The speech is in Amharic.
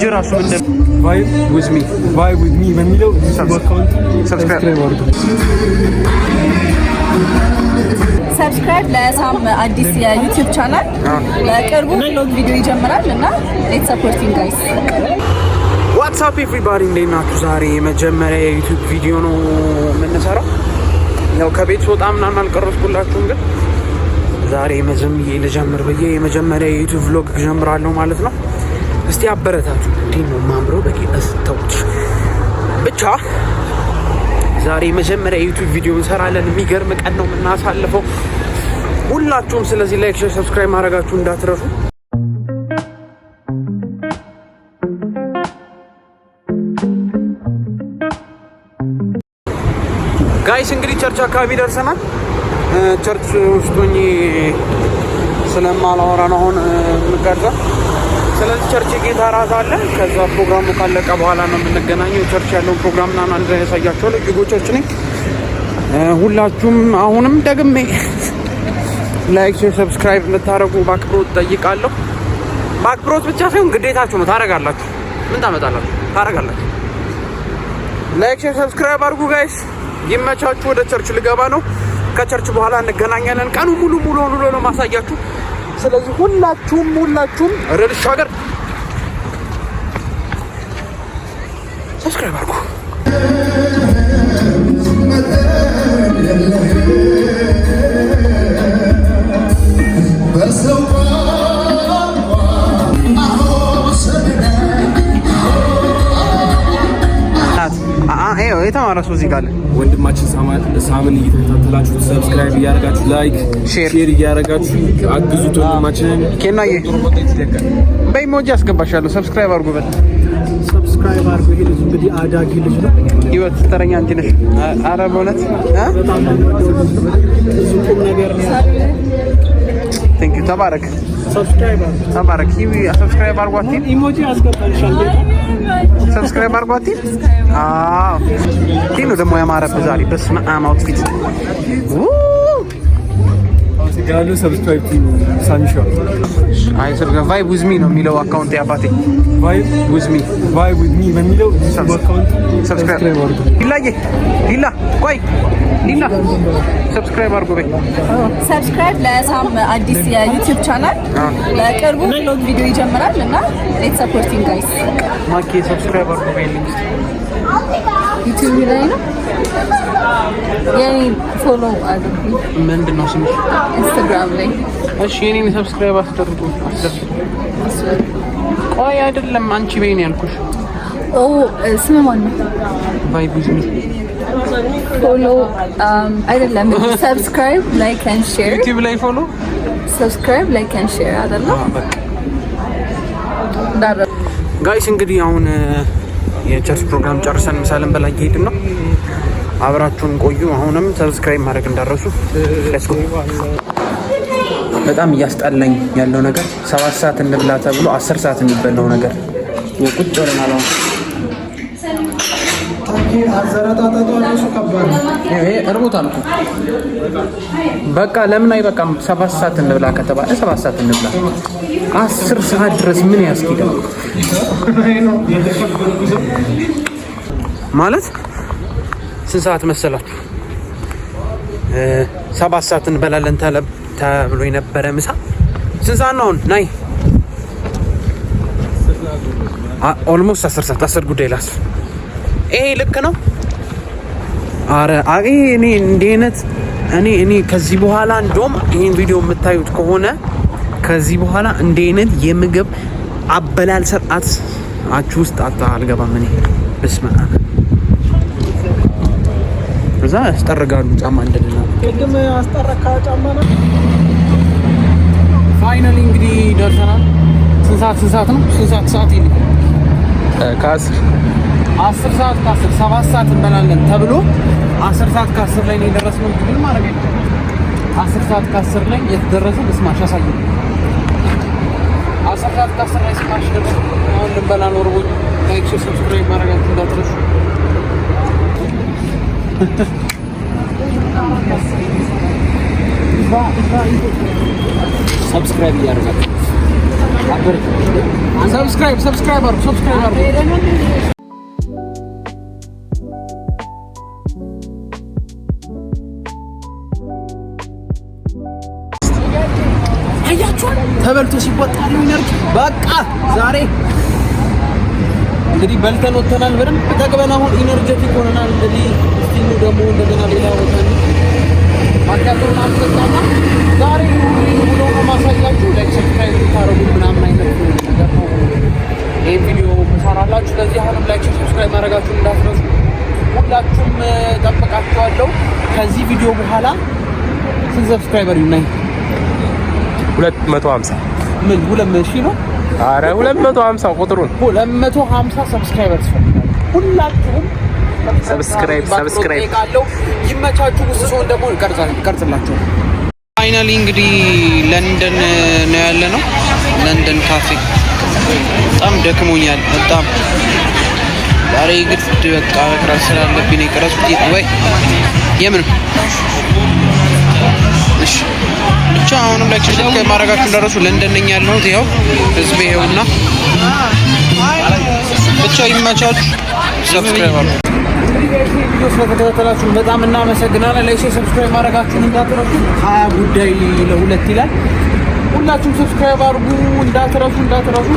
እጅ ራሱ ምንድን Vibe with me Vibe with me በሚለው account subscribe subscribe አድርጉ። Subscribe ለሳም አዲስ የ YouTube channel በቅርቡ vlog ቪዲዮ ይጀምራል እና let's supporting guys። What's up everybody፣ እንዴት ናችሁ? ዛሬ የመጀመሪያ የ YouTube ቪዲዮ ነው የምንሰራው። ያው ከቤት ስወጣ ምናምን አልቀረጽኩላችሁም፣ ግን ዛሬ መጀመሪያ ልጀምር ብዬ የመጀመሪያ የ YouTube vlog ጀምራለሁ ማለት ነው። እስቲ አበረታቱ። እንዴት ነው ማምረው? በጌ እስተውት ብቻ ዛሬ የመጀመሪያ የ YouTube ቪዲዮ እንሰራለን። የሚገርም ቀን ነው የምናሳልፈው ሁላችሁም። ስለዚህ like፣ share፣ subscribe ማድረጋችሁ እንዳትረሱ። Guys እንግዲህ church አካባቢ ደርሰናል። Church ውስጥ ሆኜ ስለማላወራ ነው አሁን የምቀርጸው። ስለዚህ church የጌታ እራት አለ። ከዛ ፕሮግራሙ ካለቀ በኋላ ነው የምንገናኘው። Church ያለውን ፕሮግራም ምናምን አንድ ላይ ያሳያቸዋለሁ። እጅጎ church ነኝ። ሁላችሁም አሁንም ደግሜ like፣ share፣ subscribe እንድታደርጉ በአክብሮት ጠይቃለሁ። በአክብሮት ብቻ ሳይሆን ግዴታችሁ ነው። ታደርጋላችሁ። ምን ታመጣላችሁ? ታደርጋላችሁ። Like፣ share፣ subscribe አድርጉ guys። ይመቻችሁ። ወደ church ልገባ ነው። ከ church በኋላ እንገናኛለን። ቀኑ ሙሉ ሙሉ ውሎ ነው ማሳያችሁ። ስለዚህ ሁላችሁም ሁላችሁም ረድሽ ሀገር subscribe አድርጉ። የተማረ ሰው እዚህ ጋር አለ። ወንድማችን ሳምን እየተከታተላችሁ subscribe እያደረጋችሁ like Share Share እያደረጋችሁ አግዙት ወንድማችንን። ኬናዬ በ emoji አስገባሻለሁ። Subscribe አድርጉ በል። Subscribe አድርጎ። ይሄ ልጅ እንግዲህ አዳጊ ልጅ ነው። ህይወት ተረኛ አንቺ ነሽ። ኧረ በእውነት እ በጣም ነው የምወደው ልጅ ነው። ብዙ ቁም ነገር ነው ያለው። Thank you። ተባረክ Subscribe አድርጉ። ተባረክ። ሂዊ subscribe አድርጓት። Emoji አስገባልሻል። Subscribe አድርጓት። አዎ ኪኑ ደግሞ ያማረብህ ዛሬ። በስመ አብ outfit ጋሉ subscribe to ሳሚ ሾው። አይ subscribe Vibe with me ነው የሚለው account አባቴ። Vibe With me Vibe with me በሚለው account Subscribe አድርጉ። ሊላዬ ሊላ ቆይ ሊላ subscribe አድርጎ በይ። Subscribe ለሳም አዲስ የ YouTube channel በቅርቡ vlog ቪዲዮ ይጀምራል እና let's supporting guys። ማኪ subscribe አድርጎ በይልኝ እስኪ። YouTube ላይ ነው የኔ follow አድርጉ። ምንድን ነው ስምሽ? Instagram ላይ። እሺ የኔን subscribe አስደርጉ አስደርጉ። ቆይ አይደለም አንቺ በይ ነው ያልኩሽ። ኦ ስም ማን ነው? Vibe with me። Follow አይደለም፣ subscribe, like and share። YouTube ላይ follow። Subscribe, like and share አይደለም። በቃ guys እንግዲህ አሁን የ church ፕሮግራም ጨርሰን ምሳ ልንበላ እየሄድን ነው። አብራችሁን ቆዩ። አሁንም subscribe ማድረግ እንዳትረሱ። Let's go። በጣም እያስጠላኝ ያለው ነገር 7 ሰዓት እንብላ ተብሎ 10 ሰዓት የሚበላው ነገር ቁጭ ብለናል። አሁን አዘረጣጠጧ ራሱ ከባድ ነው። ይሄ እርቦታል እኮ። በቃ ለምን አይበቃም? 7 ሰዓት እንብላ ከተባለ 7 ሰዓት እንብላ። 10 ሰዓት ድረስ ምን ያስኬዳል? ማለት ስንት ሰዓት መሰላችሁ? 7 ሰዓት እንበላለን ተብሎ የነበረ ምሳ ስንት ሰዓት ነው አሁን? ናይ almost 10 ሰዓት 9:50። ይሄ ልክ ነው? አረ አይ እኔ እንዲህ አይነት እኔ ከዚህ በኋላ እንደውም ይሄን ቪዲዮ የምታዩት ከሆነ ከዚህ በኋላ እንዲህ አይነት የምግብ አበላል ስርዓት አችሁ ውስጥ አልገባም። እኔ በስመ አብ እዛ ያስጠርጋሉ ጫማ እንደሌላ። ቅድም አስጠረካ ጫማ ነው። Finally እንግዲህ ደርሰናል። ስንት ሰዓት ስንት ሰዓት ነው? ስንት ሰዓት ሰዓት ይልኝ? ከ10። 10 ሰዓት ከ10። 7 ሰዓት እንበላለን ተብሎ 10 ሰዓት ከ10 ላይ ነው የደረስነው። እንግዲህ ማድረግ አይቻልም። 10 ሰዓት ከ10 ላይ የተደረሰው ስማሽ አሳየኝ። 10 ሰዓት ከ10 ላይ ስማሽ ደረሰ። አሁን ልንበላ ነው እርቦኝ። Like፣ share፣ subscribe ማድረጋችሁ እንዳትረሱ። Subscribe እያደረጋችሁ። Subscribe, subscribe አድርጉ፣ subscribe አድርጉ። አያችኋል? ተበልቶ ሲወጣ ያለው energy። በቃ ዛሬ እንግዲህ በልተን ወጥተናል። በደንብ ጠግበን አሁን energetic ሆነናል። እንግዲህ እስቲ ኑ ደግሞ እንደገና ሌላ ቦታ ማኪያቶ ምናምን ጠጣና ዛሬ ውሎ ነው ማሳያችሁ። Like, subscribe ታረጉ ምናምን አይነት ነገር ነው ይህ ቪዲዮ ምሰራላችሁ። ስለዚህ አሁንም like, subscribe ማድረጋችሁን እንዳትረሱ። ሁላችሁም ጠብቃችኋለሁ። ከዚህ ቪዲዮ በኋላ ስንት subscriber ይናይ? 250። ምን 200,000 ነው? አረ 250 ቁጥሩን። 250 subscriber ትፈልጋለሁ። ሁላችሁም Subscribe, subscribe። እጠይቃለሁ። ይመቻችሁ። ውስጥ ሲሆን ደግሞ ቀርጽላችሁ። Finally እንግዲህ ለንደን ነው ያለ ነው። ለንደን ካፌ። በጣም ደክሞኛል። በጣም ዛሬ ግድ በቃ መቅረጽ ስላለብኝ ነው የቀረጽኩት። ወይ የምን እሺ ብቻ አሁንም like, share ማድረጋችሁ እንዳትረሱ። ለንደን ነኝ ያለሁት። ይኸው ህዝቤ ይኸውና። ብቻ ይመቻችሁ። Subscribe አድርጉ። ቪዲዮ ስለተከታተላችሁ በጣም እናመሰግናለን። Like, share፣ subscribe ማድረጋችሁን እንዳትረሱ። 1:40 ይላል። ሁላችሁም subscribe አድርጉ እንዳትረሱ፣ እንዳትረሱ።